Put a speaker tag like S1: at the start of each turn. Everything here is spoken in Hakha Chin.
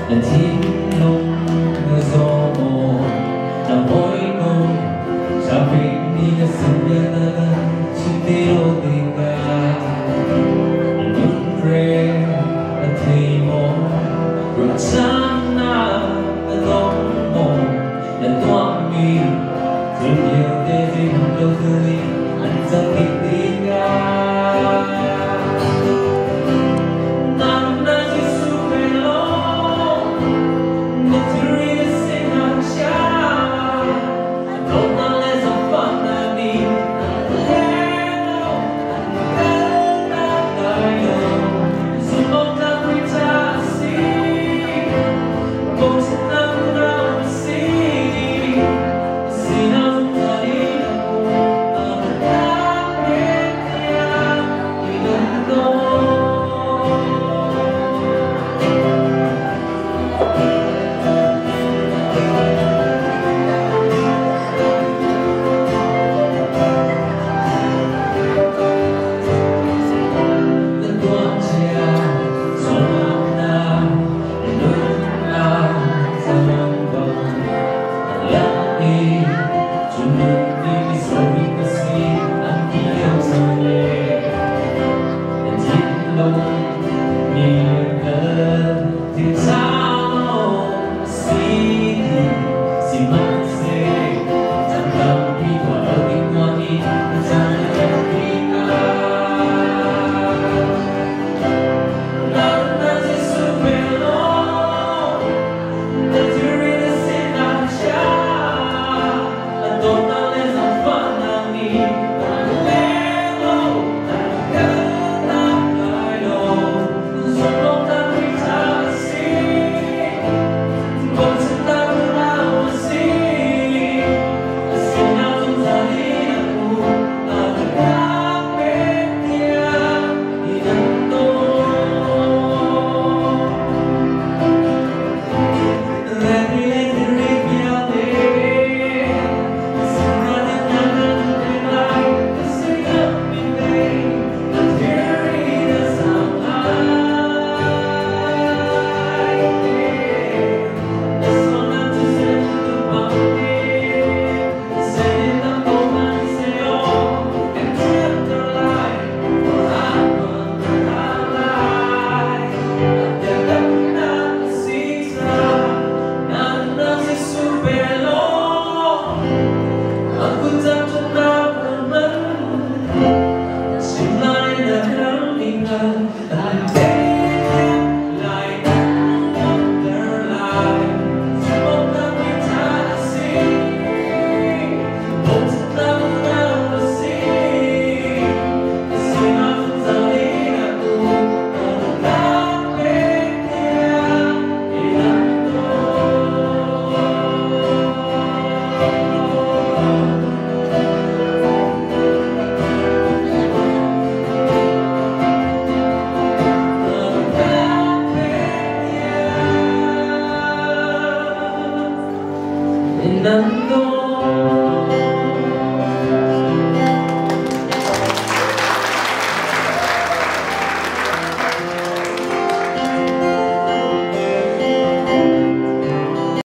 S1: Na thinlung na zaw maw? Na hawikom shopping nih na sin bia na kan chim te lo tikah na lungre a thei maw? Ruahchannak na dong maw? Na tuahmi thil vialte zeihmanh lo thil in an cang dih tikah nang na Jesuh pe law na thilri na si ngakchia dawtnak le zaangfahnak nih an leng lo an kaltak lai lo. Zumhawktlak Khrih ca a si, bochannak unau na si, sinah zungzal in a um, a tak pek tiang i nan daw. Na tuahcia sualnak hna na nunnak zalam bang an lak i cu nun nih misual mi ka si an ti lio caan le na thinlung nih thil ṭha lo a si ti sihmanhseh chan tampi tuah lo ding tuah i na caan na deuh tikah nang na Jesuh pe law na thilri na sinah chia a dawtnak le zaangfahnak nih an leng lo an kaltak lai lo. Zumhawktlak Khrih ca a si, bochannak unau a si, a sinah zungzal in a um, a tak pek tiang i nan daw. Let me vialte sinah na nan te lai, na sinah min nei, na thilri na sang lai te. Na sualnak cu sen bang sen in dang ko hmanhsehlaw kan thianter lai, a lai. A si caah nang na Jesuh pe law a kut cungah na man chim lai na herh i hngal an pek lai, an damter lai. Zumhawktlak mi ca a si, bochannak unau a si, sinah zungzal in a um, a tak pek tiang i nan daw. A tak pek tiang i nan daw.